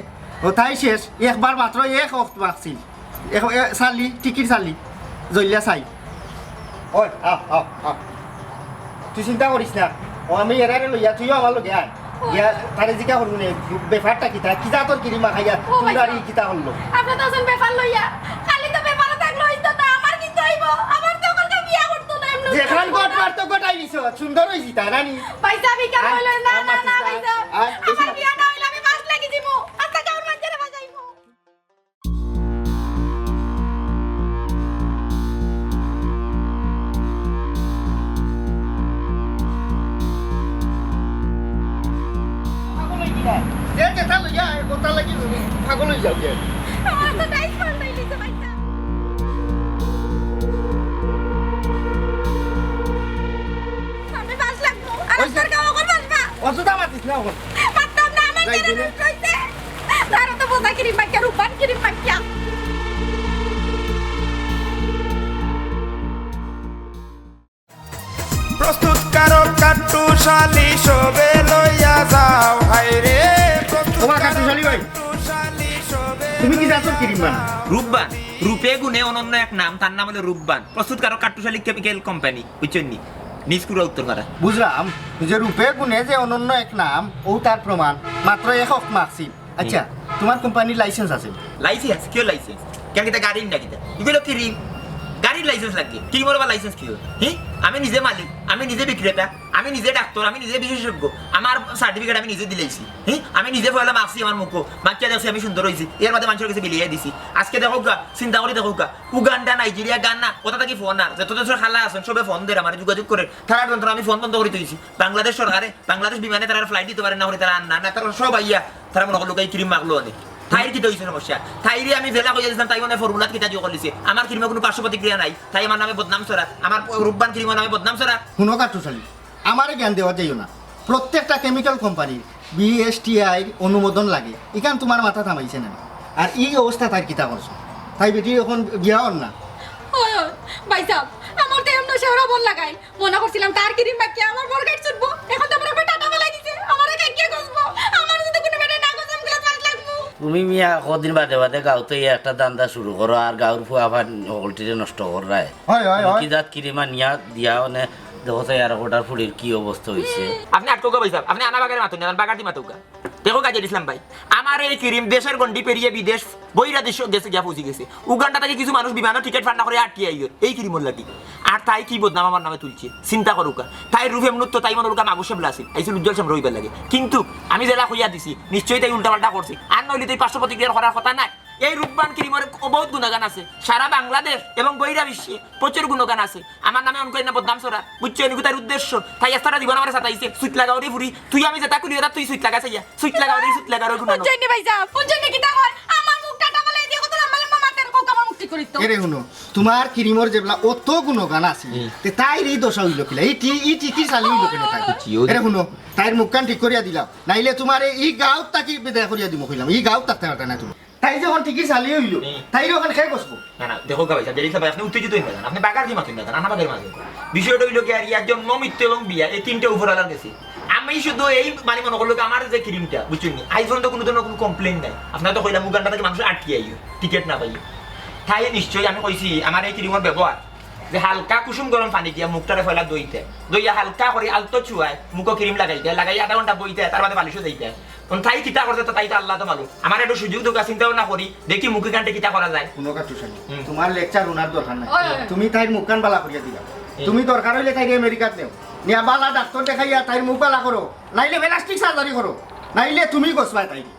ও তাই শেষ, একবার মাত্র এক অক্ত মাখছিল। এক, এ, চালি, টিকির চালি, জ্বলিয়া চাই। ওই, আও, আও, আও। তুই চিন্তা করিস না। ও আমি এরারে লইয়া, তুইও আমার লগে আয়। ওই। গিয়া তারে জিকা করবো নে, ব্যাপারটা কিতা, কি জাতর ক্রিম মাখাইয়া, ও ভাই তোমরা আর সাহেব। ই কিতা করলো? আপনি তো আছেন ব্যাপার লইয়া। খালি তো ব্যাপারে থাকলে হইতো না, আমার কিন্তু হইব। আমার তো ওখানকার বিয়া করতো না এমনি। যেখান গট মারতো গটাই দিছ, সুন্দর হইছি তা নানি? ভাই সাহেব, ই কাম আয়, হইলো না, আয়, না, না, মাতিস না। ভাই সাহেব। আয়, আমার বিয়া না হইলে আমি বাস লাগি দিব। আচ্ছা, কেমন লাগছে রে ভাই সাহেব? পাগল হয়ে গেলে। যে যেটা লইয়া আয়, ওটা লাগি পাগল হয়ে যাও যে। আমার তো ডাইস বন্ধ হয়ে গেছে, ভাই সাহেব। আমি বাস লাগবো। আর ওই যে আপনার গাঁও ওখানে বাসবা? অযথা মাতিস না ওখানে। মাততাম না, আমার যাই কেন দিলে। রুট রইছে? তারা তো বোঝা কিরিম বাক্কা, রূপবান কিরিম বাক্কা। প্রস্তুতকারক কাট্টুশালী সবে লইয়া যাও হায়রে। ওবা কাট্টুশালী ভাই, কাট্টুশালী সবে তুমি কি জাতর কিরিম বানা? রূপবান, রূপে গুণে অনন্য এক নাম, তার নাম হলো রূপবান। প্রস্তুতকারক কাট্টুশালী কেমিক্যাল কোম্পানি, বুঝছইন নি? নিজ কুড়া উত্তর পাড়া। বুঝলাম, যে রূপে গুণে যে অনন্য এক নাম, ও তার প্রমাণ। মাত্র এক অক্ত মাখছিল। আচ্ছা, তোমার কোম্পানির লাইসেন্স আছে? লাইসেন্স? Cure licence? কেন কিতা গাড়ির না কিতা? ইগুলো ক্রিম। গাড়ির লাইসেন্স লাগে। ক্রিমর আবার লাইসেন্স কিওর? হি? আমি নিজে মালিক, আমি নিজে বিক্রেতা, আমি নিজে ডাক্তার, আমি নিজে বিশেষজ্ঞ। আমার সার্টিফিকেট আমি নিজে দিলাইছি। হি? আমি নিজে পয়লা মাখছি আমার মুখো। মাখিয়া দেখছি আমি সুন্দর হইছি। এর বাদে মানুষের কাছে বিলিয়ে দিছি। আজকে দেখো গা, চিন্তা করি দেখো গা। উগান্ডা, নাইজেরিয়া, গানা, ওটা থাকি ফোন আর। যত দেশের খালা আছেন, সবে ফোন দের, আমার যোগাযোগ করে। তারার যন্ত্র আমি ফোন বন্ধ করে দিয়েছি। বাংলাদেশ সরকারে, বাংলাদেশ বিমানে তারা ফ্লাইট দিতে পারে না, করে তারা আর না, না, তারা সব আইয়া, তারা মনে করলো এই ক্রিম মাখলো অনেক। তাইর কিতা হইছে সমস্যা? তাইরে আমি যেলা কইয়া দিছিলাম, তাই মানে ফর্মুলাত কিতা দিয়ে করলিছে। আমার ক্রিমে কোনো পার্শ্ব প্রতিক্রিয়া নাই, তাই আমার নামে বদনাম ছড়া, আমার রূপবান ক্রিমের নামে বদনাম ছড়া। হুনো কাট্টুশালী, আমারে জ্ঞান দেওয়া যাইও না। প্রত্যেকটা কেমিক্যাল কোম্পানির বিএসটিআইর অনুমোদন লাগে। ইখান তোমার মাথাত হামাইছে না? আর ই অবস্থা তাইর কিতা করছো? তাই বেটি এখন বিয়া অর না। ওই, ওই, ভাই সাহেব, আমার তো এমন শেহরা বল লাগাই। মনে করছিলাম তার কিরিম বাক্যে আমার বরগাইট ছুটবো। এখন তো আমার উপরে টাটা ফালাই দিছে। আমার কাকে গজবো? আমার যদি কোনো বেটা না গজে, আমি গ্লাস পাঁচ লাগবো। তুমি মিয়া কদিন বাদে বাদে গাঁওতে এই একটা ধান্দা শুরু করো, আর গাঁওর ফুয়া ফান হকলটিরে নষ্ট কররায়। হয়, হয়, তুমি হয়। কি জাত কিরিমা নিয়া দিয়া মানে দেখো তো ইয়ার গোটার ফুড়ির কি অবস্থা হইছে। আপনি আটকো ভাই সাহেব, আপনি আনা বাগারে মাতুন না, বাগাটি মাতুকা। দেখো গাজী ইসলাম ভাই, আমার এই ক্রিম দেশের গন্ডি পেরিয়ে বিদেশ বহিরা দেশ গেছে গিয়া পৌঁছে গেছে। উগান্ডা থেকে কিছু মানুষ বিমানও টিকিট ফান্না করে আটকে আইয়র এই ক্রিমর লাগি। আর তাই কি বদনাম আমার নামে তুলছে, চিন্তা করুকা। তাই রূপ এমন তো তাই মনে করুকা মাগুর সাবলা আছিল, আইছিল উজ্জ্বল সামনে রইবার লাগে। কিন্তু আমি যেলা কইয়া দিছি, নিশ্চয়ই তাই উল্টাপাল্টা করছে। আর নইলে তো এই পার্শ্ব প্রতিক্রিয়ার করার কথা নাই। এই রূপবান ক্রিমর বহুত গুণগান আছে, সারা বাংলাদেশ এবং বহিরা বিশ্বে প্রচুর গুণগান আছে। আমার নামে অনকই না বদনাম ছড়া, বুঝছো? এনিকু তার উদ্দেশ্য। তাই এস্তারা জীবন আমার সাথে আইছে, সুইট লাগাও রে ফুরি। তুই আমি যেটা খুলি ওটা তুই সুইট লাগা চাইয়া, সুইট লাগাও রে, সুইট লাগাও রে, গুণানো। বুঝছইন নি ভাই সাহেব? বুঝছইন নি কিতা কয়? আমার মুখ টাটা ফালাই দিয়া কত লম্বা লম্বা মাতের কও, আমার মুখ ঠিক করি তো। এরে হুনো, তোমার ক্রিমর যেবলা অত গুণগান আছে, হুম। তে তাইর এই দশা হইল কিলা? এই টি-, এই টিকির চালি হইল কেন তাই? জি, ওই এরে হুনো, তাইর মুখখান ঠিক করিয়া দিলাম, নাইলে তোমার এই, এই গাঁওত তাকি বিদায় করিয়া দিমু কইলাম, এই গাঁওত থাকতে পারতা না তুমি। তাই যখন টিকির চালি হইল, হুম। তাইর ওখানে খেয়ে বসবো। না, না, দেখো গা ভাই সাহেব, জেরি সাহেব, আপনি উত্তেজিত হইন না, আপনি বাগার কি মাতুন না, আনা বাগার মাতুন। বিষয়টা হইল কি, আর একজন মমিত্ত এবং বিয়া, এই তিনটা উপরওয়ালার গেছে। আমি শুধু এই মানে মনে করলো কি, আমার যে ক্রিমটা, বুঝছেন নি, আইজ পর্যন্ত কোনো ধরনের কোনো কমপ্লেন নাই। আপনারা তো কইলাম, উগান্ডা থেকে মানুষ আটকে আইও, টিকিট না পাইও। তাই নিশ্চয়ই আমি কইছি, আমার এই ক্রিমর ব্যবহার যে হালকা কুসুম গরম পানি দিয়া মুখটারে পয়লা ধইতে, ধইয়া হালকা করে আলতো ছুয়ায়, মুখো ক্রিম লাগাইতে, লাগাই আধা ঘন্টা বইতে, তার বাদে বালিশো যাইতে। এখন তাই কিতা করছে তো তাই তো আল্লাহ তো মালুম। আমার একটু সুযোগ দোকা চিন্তা ভাবনা করি, দেখি মুখে কান্টে কিতা করা যায়। হুনো কাট্টুশালী, হুম। তোমার লেকচার হুনার দরকার নাই। ওই, ওই। তুমি তাইর মুখখান বালা করিয়া দিলাও। হুম। তুমি দরকার হইলে তাইরে আমেরিকাত নেও। নিয়া বালা ডাক্তার দেখাইয়া তাইর মুখ বালা করো। নাইলে প্লাস্টিক সার্জারি করো। নাইলে তুমি গছবায় তাইরে।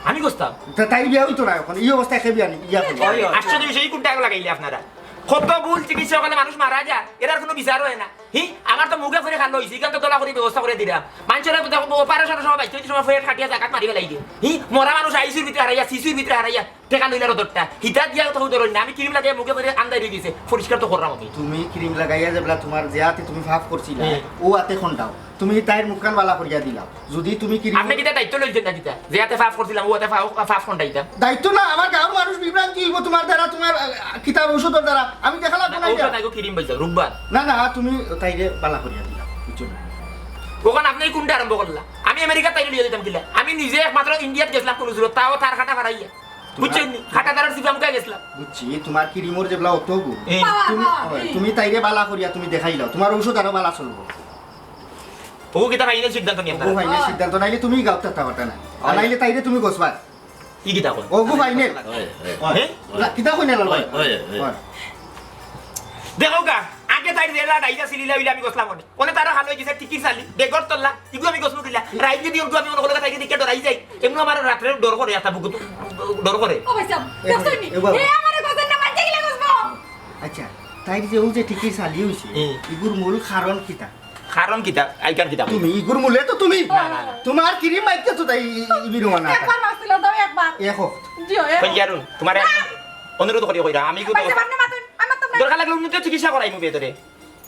আমি গছতাম? তা-, তাইর বিয়া হইতো না এখন। এই অবস্থায় কে বিয়া নি-, বিয়া করবো? ওই, ওই। আশ্চর্য বিষয়, এই কোনটা লাগাইলে আপনারা? কত ভুল চিকিৎসা করলে মানুষ মারা যায়, এরার কোনো বিচার হয় না। হি, আমার তো মুখে ফিরে খালো অইছে, ইখান তো দলা করি ব্যবস্থা করি দিলাম। মানষরে দেখো, অপারেশনর সময় বাইতে অইতে সময় ফেট কাটিয়া জাগাত মারি ফালাই দে। হি, মরা মানুষ আইসিইউর ভিতরে হারাইয়া, সিসিউর ভিতরে হারাইয়া, টেকা লইলা রোদরটা। হিতা দিয়া তো ধরইন না, আমি ক্রিম লাগাইয়া মুখে ফিরে আন্দাই রই গেছে, পরিষ্কার তো করলাম আমি। তুমি ক্রিম লাগাইয়া যেবলা তুমার যে আতে তুমি ফাফ করছিলা, হুম। অউ আতে খন্ডাও। তুমি তাইর মুখখান বালা করিয়া দিলাও। যদি তুমি ক্রিম আপনি কিতা দায়িত্ব লইছেন না কিতা? যে আতে ফাফ করছিলাম, অউ আতে ফাফ, ফাফ খন্ডাইতাম। দায়িত্ব না, আমার গাঁওর মানুষ বিভ্রান্তি অইবো তুমার দ্বারা, তুমার, আহ, কিতার ঔষধর দ্বারা। আমি দেখা লাগবো না, না ঔষধ এটা। নাই গো, ক্রিম পাইতাম, রূপবান। না, না, তুমি তাইরে বালা করিয়া দিলাও, বুঝছো না? অখন আপনি কোনটা আরম্ভ করলা? আমি আমেরিকা তাইরে লইয়া দিতাম কিলা? আমি নিজে একমাত্র ইন্ডিয়াত গেছিলাম কোন জুরত, তাও তার কাটা ফারাইয়া। বুঝছেন নি? কাটা তারার সিফা মুখে গেছিলাম। বুঝছি, তুমার ক্রিমর যেবলা অত গুণ। এই বাবা, তুমি, বাবা, ওই, এই। তুমি তাইরে বালা করিয়া তুমি দেখাইলাও, তুমার ঔষধ আরো বালা চলবো। ও কিতা ফাইনাল সিদ্ধান্ত নিয়ে ও আপনারা? ফাইনাল সিদ্ধান্ত নাইলে তুমি গাউত থাকতা পারতা না। আর হয়। নাইলে তাইরে তুমি গছবা। কি কিতা কয়? ও গো ফাইনাল। হয়, হয়। হ্যাঁ? না, কিতা কই না লাল ভাই? হয়, হয়, হয়। হয়। দেখো গা, আগে তাই রেলা ডাইজা সিলিলা অইলে আমি গছলাম অনে। অনে তারা হাল অই গেছে, টিকির চালি, বেগর তল্লা, ইগু আমি গছমু কিলা। রাইত যদি ওগু আমি মনে করলে তাইরে দেখে ডরাই যাই। এমনি আমার রাত্রে ডর করে, একটা বুকুত ডর করে। ও ভাই সাহেব, এ, দেখছনি? এ বাবা। এ আমারে গছর না মানতে গেলে গছবো। আচ্ছা, তাই যে ও যে টিকির চালি অইছে, হুম। ইগুর মূল কারণ কিতা? কারণ কিতা? আইকার কিতা? তুমি, ইগুর মূলে তো তুমি। না, না, না। তুমার ক্রিম মাইকে তো তাই ই-, ই-, ইবির ওয়ানা। একবার মারছিল দাও, একবার। এ হোক। জি, এ হোক। কই ইয়ারুন, তুমারে না। অনুরোধ করি কইরা, আমি কিন্তু ভাই সাহেব, আপনি মাতুন, আমার তো দরকার লাগলে উন্নত চিকিৎসা করাইমু বেতরে।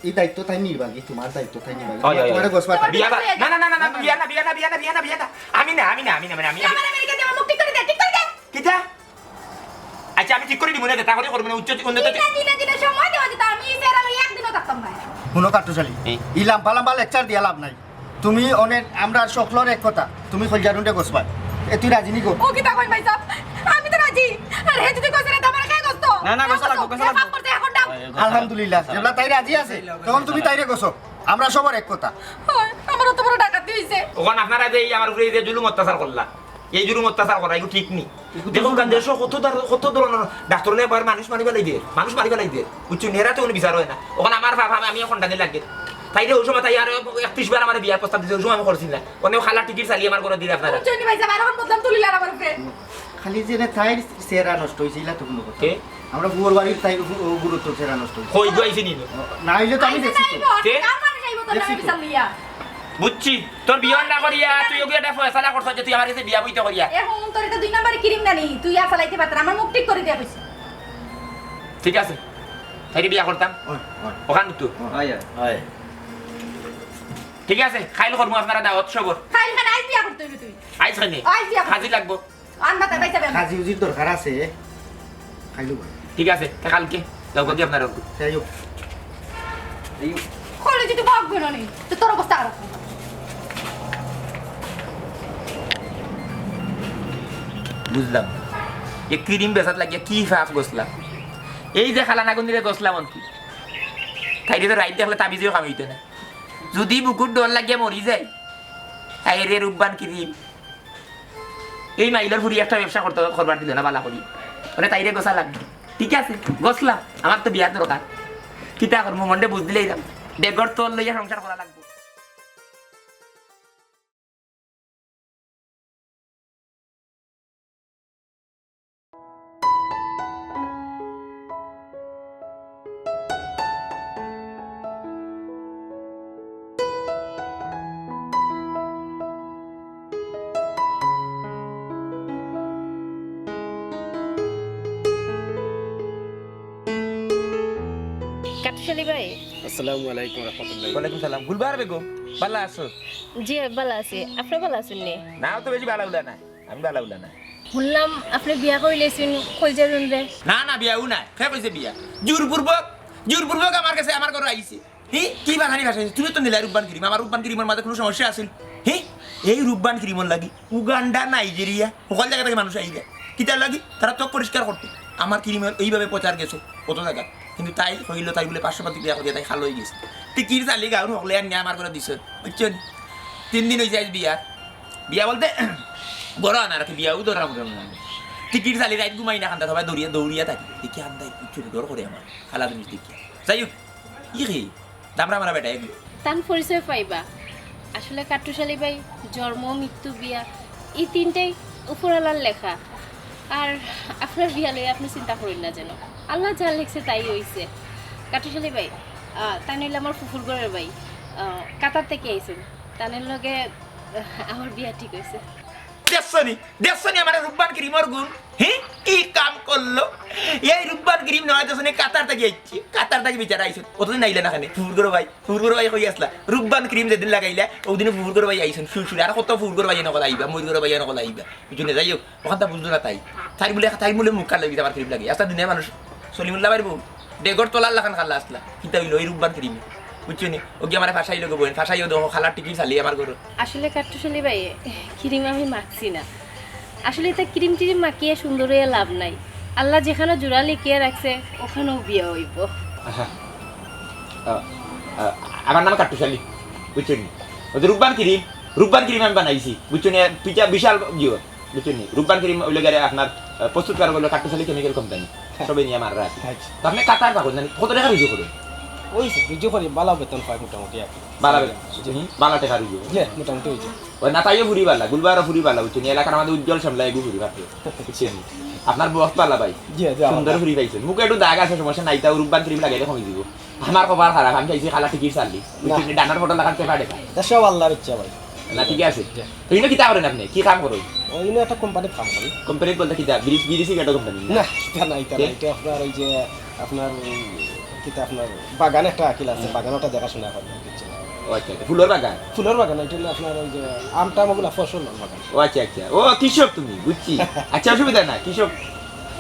এই দায়িত্ব তাই নিবাগি, তুমার দায়িত্ব তাই নিবাগি। হয়, হয়, তুমারে হয়। গছবা তাই। বিয়া বা-, না, না, না, না, না, বিয়া না, বিয়া না, বিয়া না, বিয়া না, বিয়া না। আমি না, আমি না, আমি না, মানে আমি, আমি। আমার আমেরিকা যাওয়া মুক্তি করে দে, ঠিক করে দে। কিতা? আচ্ছা, আমি ঠিক করি দিমু নে, তা করি করমু নে, উচ্চ উন্নত দিনা, দিনা, দিনা সময় দেওয়া যেত, আমি এই চেহারা লইয়া একদিনও থাকতাম না। হুনো কাট্টুশালী, হুম। ই লাম্বা লাম্বা লেকচার দিয়া লাভ নাই। তুমি অনেক, আমরা সকলর এক কথা, তুমি কইলজারুনরে গছবায়। এ, তুই রাজি নি গো? ও কিতা কইন ভাই সাহেব? আমি তো রাজি। আর হে যদি গছে না, তো আমার কে গছতো? না, না, গছা লাগবো, গছা লাগবো। মাফ করতে এখন দাও। আলহামদুলিল্লাহ, যেবলা তাই রাজি আছে, তখন তুমি তাইরে গছো। আমরা সবর এক কথা। হয়, আমার অত বড় ডাকাতি অইছে। অখন আপনারা যে এই আমার উপরে এই যে জুলুম অত্যাচার করলা, এই জুলুম অত্যাচার করা, এগু ঠিক নি। এগু তো দেখো, জুলুম না। দেশো কত ধর-, কত ধরনর ডাক্তর লইয়া বয়ার মানুষ মারি ফালাই দের, মানুষ মারি ফালাই দের। বুঝছো? নেরা তো কোনো বিচার অয় না। অখন আমার বাপ, আমি, আমি এখন ডানে লাগে। তাইরে অউ সময় তাই আরো একত্রিশ বার আমারে বিয়ার প্রস্তাব দিছে, অউ সময় আমি করছি না। অনেও খালা টিকির চালিয়ে আমার ঘরে দিলে আপনারা। বুঝছো নি ভাই সাহেব, আর এখন বদনাম তুলিলার আমার উপরে। খালি যে না তাইর চেহারা নষ্ট অইছে, ইলা তো কোনো কথা। কে? আমরা বুয়ার বাড়ির তাই গু-, গুরুত্ব চেহারা নষ্ট অইছে। কই গো আইছে নি? না অইলে তো আমি আইছে দেখছি নাই তো। গো, কে? কার মানুষ আইবো তোর নামে দেখছি তো। বিচার লইয়া? বুঝছি, তোর বিয়া না করিয়া তুই ওকে একটা ফয়সালা করছস যে তুই আমার গেছে বিয়া বইতে করিয়া। এখন তোর এটা দুই নাম্বারই ক্রিম নানি, তুই আর চালাইতে পারতে না, আমার মুখ ঠিক করি দিয়া কইছি। ঠিক আছে, তাইরে বিয়া করতাম। ওই, ওই। অখান তো। ওই, ওই। ঠিক আছে, খাইল করমু আপনারা দাওয়াত সবর। খাইল খান আইজ বিয়া করতে অইবে তুই। আইজ খাইনি? আইজ বিয়া করতে। খাজি লাগবো। আন বাতা পাইতে পারবে। খাজি উজির দরকার আছে। খাইলো ভাই। ঠিক আছে, তা কালকে যাও গো, আপনারা একটু। যাই হোক। এই খরচ যদি ভাগ বেরো নেই, তো তোর অবস্থা খারাপ। বুঝলাম। এ ক্রিম বেচাত লাগিয়া কি ফাফ গছলাম। এই যে খালা নাগুন দিলে গছলাম আর কি। তাইরে তো রাইত দেখলে তাবিজেও কাম অইতো না। যদি বুকুর ডর লাগিয়া মরি যাই, আরে রূপবান ক্রিম। এই মাইলর ফুরি একটা ব্যবসা করতে, করবার দিল না বালা করি। মানে তাইরে গছা লাগবে। ঠিক আছে, গছলাম। আমার তো বিয়ার দরকার। কিতা করমু, মনরে বুঝ দিলাইলাম। বেগর তল লইয়া সংসার করা লাগবো। কাটুশালী ভাই। আসসালামু আলাইকুম রহমতুল্লাহ। ওয়ালাইকুম সালাম। গুলবার বেগম, ভালা আছো? জি, ভালা আছি। আপনি ভালা আছেন নি? না, তো বেশি ভালা উলা না। আমি ভালা উলা না। শুনলাম আপনি বিয়া করিলেছেন কইজারুন রে। না, না, বিয়াও না। কে কইছে বিয়া? জোরপূর্বক, জোরপূর্বক আমার কাছে, আমার ঘরে আইছে। হি, কি বানানি ভাষা? তুমি তো নিলাই রূপবান ক্রিম। আমার রূপবান ক্রিমর মাঝে কোনো সমস্যা আছিল? হি, এই রূপবান ক্রিমর লাগি উগান্ডা, নাইজেরিয়া, সকল জায়গা থেকে মানুষ আইবে। কিতার লাগি? তারা ত্বক পরিষ্কার করতে। আমার ক্রিমর এইভাবে প্রচার গেছে কত জায়গা। কিন্তু তাই হইল, তাই বলে পাঁচশো পাতি বিয়া করিয়া তাই খালো হয়ে গেছে। টিকির চালি গাউন হকলে আর নিয়ে আমার করে দিছে। বুঝছেন? তিন দিন হয়ে যায় বিয়া। বিয়া বলতে বড় আনার কি বিয়াও ধরা মোটামুটি। টিকির চালি রাইত ঘুমাই না খান্দা, সবাই দৌড়িয়া, দৌড়িয়া থাকি। দেখি আন্দাই কিছু ডর করে আমার। খালা জিনিস দেখি। যাই হোক, ই রে, দামরা মারা বেটা এগুলো। তান পরিচয় পাইবা। আসলে কাট্টুশালী ভাই, জন্ম, মৃত্যু, বিয়া, এই তিনটাই উপরওয়ালার লেখা। আর আপনার বিয়া লইয়া আপনি চিন্তা করেন না যেন। আল্লাহ যা লেখছে তাই হইছে। কাট্টুশালী ভাই, আহ, তাইন অইলা আমার ফুফুর ঘরর ভাই। আহ, কাতার থাকি আইছইন। তানর লগে, আহ, আমার বিয়া ঠিক অইছে। দেখছো নি? দেখছো নি আমার রূপবান ক্রিমর গুণ? হি? কি কাম করলো? এই রূপবান ক্রিম নেওয়ার জন্য কাতার থাকি আইছি। কাতার থাকি বিচারা আইছইন। অতদিন আইলা না কেনে? ফুফুর ঘরর ভাই। ফুফুর ঘরর ভাই কই আছলা? রূপবান ক্রিম যেদিন লাগাইলা, অউদিন ফুফুর ঘরর ভাই আইছইন। সুর সুরে। আর কত ফুফুর ঘরর ভাই নকল আইবা, মইর ঘরর ভাই নকল আইবা। বুঝছো নি? যাই হোক, অখানতা বুঝলো না তাই। তাইর বুলে, তাইর বুলে মুখ কালা অইগেছে আমার ক্রিম লাগি। আস্তা দুনিয়ার মানুষ সলিমুল্লাহ ভাইর বউ। ডেগর তলার লাখান কালা আছলা। কিতা অইলো? ওই রূপবান ক্রিমে। বুঝছো নি? অগি আমারে ফাঁসাইলো গো বইন। ফাঁসাইও দেখো, কালার টিকিট চালি আমার ঘরো। আসলে কাট্টুশ আলী ভাই, ক্রিম আমি মাখছি না। আসলে ইতা ক্রিম টিরিম মাখিয়া সুন্দর অইয়া লাভ নাই। আল্লায় যেখানো জুড়া লিখিয়া রাখছে, অখানোউ বিয়া অইবো। আহা। আ, আ, আমার নাম কাট্টুশ আলী। বুঝছো নি? ওই যে রূপবান ক্রিম, রূপবান ক্রিম আমি বানাইছি। বুঝছো নি? তুই যা বিশাল জিও। বুঝছো নি? রূপবান ক্রিম অইলো গিয়া আপনার, আ, প্রস্তুতকারক অইলো কাট্টুশ আলী কেমিক্যাল কোম্পানি। হ্যাঁ। সবে নিয়া আমার রাখি। আচ্ছা। তো আপনে কাতার থাকইন জানি, কত টেকা রুজি করইন? অইছে, রুজি করি, ভালা বেতন পাই মোটামুটি আর কি। ভালা বে-, জি। হুম, ভালা টেকা রুজি। জি, মোটামুটি অইছে। ওই না তাইও ফুরি ভালা, গুলবারও ফুরি ভালা, বুঝছো নি? এলাকার মাঝে উজ্জ্বল সামলা এগু ফুরি ভালা। বুঝছো নি? আপনার বস ভালা ভাই। জি, জি, সুন্দর আমার ফুরি পাইছইন। মুখো একটু দাগ আছে, সমস্যা নাই, তাও রূপবান ক্রিম লাগাইলে কমি যিবো। আমার কপাল খারাপ, আমি চাইছি কালা টিকিট চালি। না। বুঝছো নি? ডানার ফটো লাখান চেপা দেখা। এটা সব আল্লাহর ইচ্ছা ভাই। না, ঠিক আছে। জি। তো ইনো কিতা করইন আপনে? কি কাম করইন? ওই ইনো একটা কোম্পানিত কাম করি। কোম্পানিত বলতে কিতা? বিড়ি, বিড়ি সিগারেট কোম্পানি? না, ইটা না, ইটা না। কে? ইটা আপনার ওই যে, আপনার, উম, কিতা আপনার বাগান একটা আকিল আছে, হুম। বাগান ওটা দেখাশোনা করি, বুঝছেন? ও আচ্ছা, আচ্ছা। ফুলর বাগান? ফুলর বাগান, ইটা অইলো আপনার ওই যে আম টাম ওগুলা ফসল বাগান। ও আচ্ছা, আচ্ছা। ও, কৃষক তুমি, বুঝছি। আচ্ছা, অসুবিধা না, কৃষক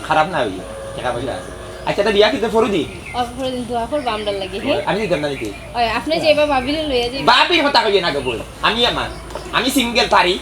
খারাপ না অইলে, টেকা পয়সা আছে। আচ্ছা, তা বিয়া কিন্তু ফরু দি? অ, ফরু দিন দোয়া করবা আমরার লাগি, হে? আমি দিতাম না নিতে। ওই, আপনে যাইবা ভাবিরে লইয়া যাইবা। ভাবির কথা কইও না গো বইন। আমি আমার, আমি সিঙ্গেল পারি।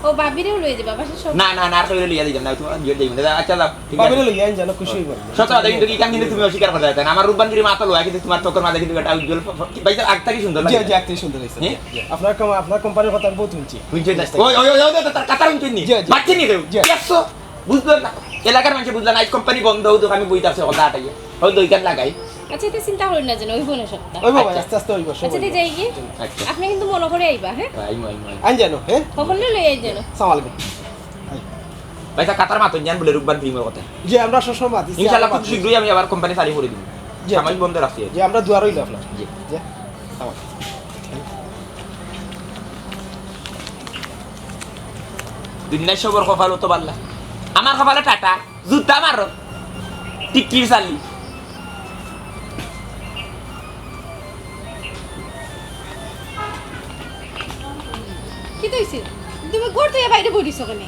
ও, ভাবিরেও লইয়া যাইবা, বাসার সব না, না, না, আর কেউরে লইয়া যাইতাম না, তোমার বিয়ে যাইব না। আচ্ছা, যাও, ঠিক আছে। ভাবিরে লইয়া আইন জানো, খুশি অইবো। সত্য কথা কিন্তু ইখান কিন্তু তুমি অস্বীকার করতে পারতে না। আমার রূপবান ক্রিম মাথা লওয়া কিন্তু তোমার ত্বকর মাঝে কিন্তু একটা উজ্জ্বল ফ-, ফ-, কি ভাই, আগ থাকি সুন্দর জি, লাগে। জি, আগ থাকি সুন্দর অইছে। হ্যাঁ? জি, জি। আপনার কম-, আপনার কোম্পানির কথা আমি বহুত হুনছি। হুনছেন না? জি। ওই, ওই, ওই, ওই, তার কাতার হুনছেন নি? জি, জি। মারছেন নি কেউ? জি। দেখছো? বুঝলাম না। এলাকার মানুষে বুঝলাম না, আজ কোম্পানি বন্ধ হোক, আমি বইতে আছে কথা আটাইয়া। হয়তো ওইখান লাগাই। আচ্ছা, এটা চিন্তা করেন না যেন, ওই বোনের সপ্তাহ। ওই বাবা, আচ্ছা। আস্তে আস্তে ওইবো, সময় আচ্ছা, তো অইবো। যাই গিয়ে। আচ্ছা। আপনি কিন্তু মনে করে আইবা, হ্যাঁ? আইমু, আইমু, আইমু। আইন জানো, হ্যাঁ? সকলে লই আইন যেন। সালাম আলাইকুম। ভাই, তা কাতার মাতইন জান বলে রূপবান ক্রিমর কথা। জি, আমরা সবসময় মাতি। ইনশাআল্লাহ, খুব শীঘ্রই আমি আবার কোম্পানি চালু করে দিব। জি, সাময়িক বন্ধ রাখছি। জি, আমরা দোয়া রইল আপনার। জি। জি। সালাম। দুনিয়ার সবর কপাল অত বালা। আমার কপালে টাটা। জুতা মারো। টিকির চালি। কিতা অইছে? তুমি ঘর থাকি বাইরে বই রইছো কেনে?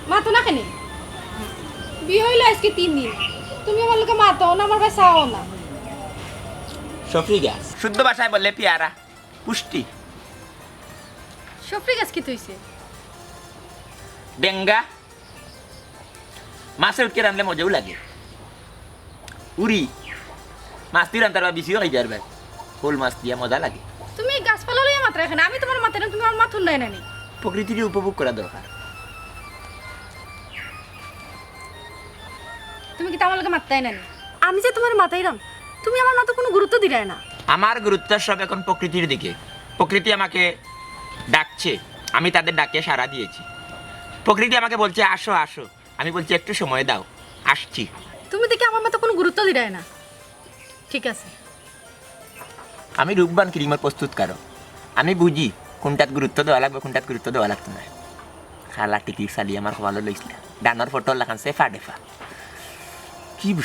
মাতো না কেনে? বিয়া অইলো আজকে তিন দিন। তুমি আমার লগে মাতো না, আমার বায় চাও না। সফরি গাছ। শুদ্ধ ভাষায় বললে পেয়ারা। পুষ্টি। সফরি গাছ কিতা অইছে? ডেঙ্গা। মাছে উঠকে রানলে মজাও লাগে। উরি। মাছ দি রানতার বা বিচিও খাইতার বা। শোল মাছ দিয়া মজা লাগে। তুমি এই গাছপালা লইয়া মাতরায় কেনে? আমি তোমার মাতাইরাম, তুমি আমার মাত হুনরায় না নি? প্রকৃতির উপভোগ করা দরকার। তুমি কিতা আমার লগে মাততায় না নি? আমি যে তোমার মাতাইরাম, তুমি আমার মাতো কোনো গুরুত্ব দিরায় না। আমার গুরুত্ব সব এখন প্রকৃতির দিকে। প্রকৃতি আমাকে ডাকছে, আমি তাদের ডাকে সাড়া দিয়েছি। প্রকৃতি আমাকে বলছে, "আসো, আসো।" আমি বলছি, "একটু সময় দাও, আসছি।" তুমি দেখি আমার মাতো কোনো গুরুত্ব দিরায় না। ঠিক আছে। আমি রূপবান ক্রিমর প্রস্তুতকারক। আমি বুঝি কোনটাত গুরুত্ব দেওয়া লাগবো, কোনটাত গুরুত্ব দেওয়া লাগতো না। কালা টিকির চালি আমার কপালো লইছলা। ডানার ফটো লাখান চেপা দেখা। কি বুঝ-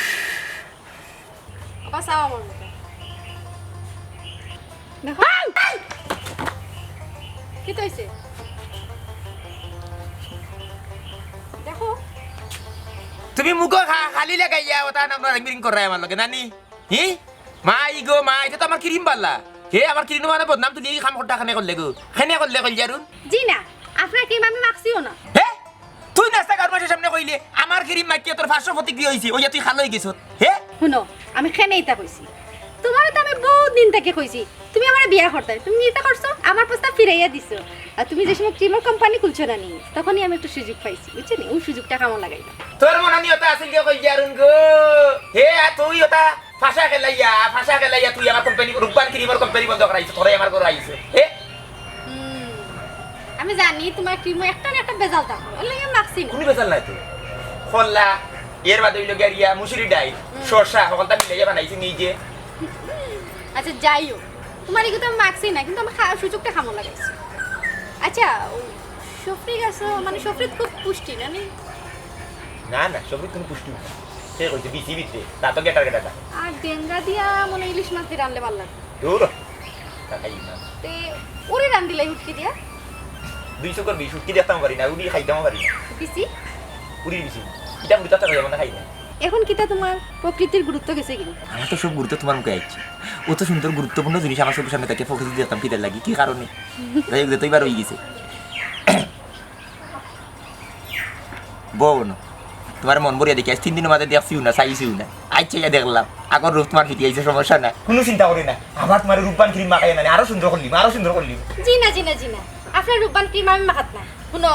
বাবা, চাও আমার মুখে। দেখো। কিতা অইছে? দেখো। তুমি মুখো খা-, খালি লাগাইয়া ওটা নাম মিরিং করায় আমার লগে, নানি? হি? মাই গো মাই, ইটা তো আমার ক্রিম বালা। হে, আমার ক্রিম মানে বদনাম তুলি এই কাম করতা কেনে করলে গো? কেনে করলে কইল জারুন? জি না, আপনার ক্রিম আমি মাখছিও না। হে? তুই নাস্তা কার মাসের সামনে কইলে, আমার ক্রিম মাখিয়া তোর পাঁচশো প্রতিক্রিয়া অইছে, ওইয়া তুই খালো অই গেছত। হে? হুনো, আমি কেনে ইতা কইছি? তোমারে তো আমি বহুত দিন থাকি কইছি, তুমি আমারে বিয়া করতায়। তুমি ইতা করছো, আমার প্রস্তাব ফিরাইয়া দিছো। আর তুমি যে সময় ক্রিমর কোম্পানি খুলছো না নি, তখনই আমি একটু সুযোগ পাইছি, বুঝছো নি? ওই সুযোগটা কামো লাগাইলাম। তোর মনে নি ওটা আছিল যে কইল জারুন গো? হে, আর তুই ওটা ফাঁসা খেলাইয়া, ফাঁসা খেলাইয়া তুই আমার কোম্পানি, রূপবান ক্রিমর কোম্পানি বন্ধ করাইছ, তোরে আমার ঘরো আইছে। এ? হুম, আমি জানি তোমার ক্রিমো একটা না একটা ভেজাল থাকে, এর লাগি আমি মাখছি না। কোনো ভেজাল নাই তো। খোলা, এর বাদে অইলো গিয়া ইয়া মুসুরি ডাইল, শসা, হকলতা মিলাইয়া বানাইছি নিজে। আচ্ছা, যাই হোক, তুমার ইগুতা আমি মাগছি না, কিন্তু আমার খা-, সুযোগটা কামো লাগাইছি। আচ্ছা, ওই সফরি গাছ, মানে সফরিত খুব পুষ্টি না নি? না, না, সফরিত কুনু পুষ্টি নাই। কে কইছে বিচি ভিতরে? তা তো গেটার গেটার। আর ডেঙ্গা দিয়া মনে ইলিশ মাছ দি রানলে ভালা লাগে। দূর, তা খাই না। তে ওরে রান্দিলাই হুটকি দিয়া? দুই চকুর বিষ, হুটকি দেখতাম পারি না, উড়ি খাইতাম পারি না। বিচি? উড়ি বিচি। ইটা মুড়ি তাতা খাই, মানে খাই না। এখন কিতা তুমার প্রকৃতির গুরুত্ব গেছে কিনা? আমার তো সব গুরুত্ব তুমার মুখে আইছে। অত সুন্দর গুরুত্বপূর্ণ জিনিস আমার চকুর সামনে থাকে, প্রকৃতি দেখতাম কিতার লাগি, কি কারণে? যাই হোক, যেতই বার অই গেছে। বউ না, তুমার মন ভরিয়া দেখি, আইজ তিন দিনর মাঝে দেখছিও না, চাইছিও না। আইচ্ছা, ইয়া দেখলাম, আগর রূপ তুমার ফিরি আইছে, সমস্যা না। কুনু চিন্তা করি না, আবার তুমার রূপবান ক্রিম মাখাই না, আরো সুন্দর করলিম, আরো সুন্দর করলিম। জি না, জি না, জি না, আপনার রূপবান ক্রিম আমি মাখাত না। হুনো,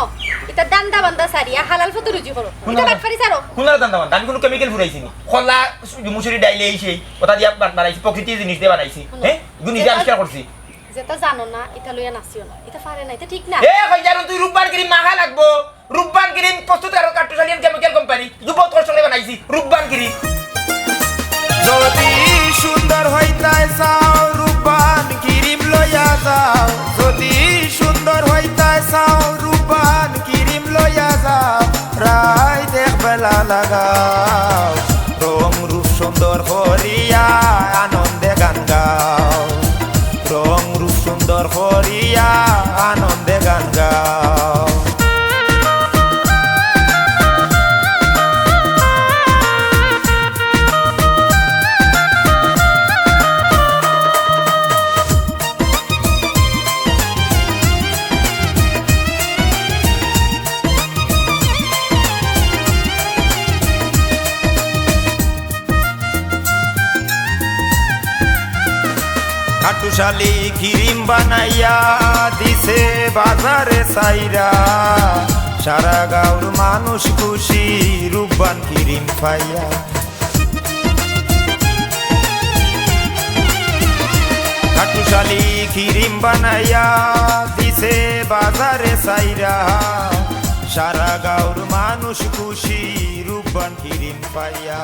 ইতা দান্দা বান্দা সারিয়া হালাল পথে রুজি করো। হুনো ইতা না। বাটপারি সারো। কুনার দান্দা বান্দা? আমি কুনু কেমিক্যাল ফুরাইছি নি? খলা মুসুরি ডাইলে এই সেই, ওটা দিয়া বান-, বানাইছি, প্রকৃতির জিনিস দিয়া বানাইছি। হুনো। হ্যাঁ? ইগু নিজে যেটা আবিষ্কার করছি। যেটা জানো না, ইটা লইয়া নাচিও না। ইটা পারে না, ইটা ঠিক না। এ, কই যারো তুই রূপবান ক্রিম মাখা লাগবো। রূপবান ক্রিম প্রস্তুত করো কাট্টুশালী and chemical company। ইগু বহুত কষ্ট করে বানাইছি। রূপবান ক্রিম। যদি সুন্দর হইতায় চাও, রূপবান ক্রিম লইয়া যাও। যদি সুন্দর হইতায় চাও, রূপবান ক্রিম লইয়া যাও। রাইত এক বেলা লাগাও, রং রূপ সুন্দর করিয়া আনন্দে গান গাও। রং রূপ সুন্দর করিয়া আনন্দে গান গাও। কাট্টুশালী ক্রিম বানাইয়া দিছে বাজারে ছাইরা, সারা গাঁওর মানুষ খুশি রূপবান ক্রিম পাইয়া। কাট্টুশালী ক্রিম বানাইয়া দিছে বাজারে ছাইরা, সারা গাঁওর মানুষ খুশি রূপবান ক্রিম পাইয়া।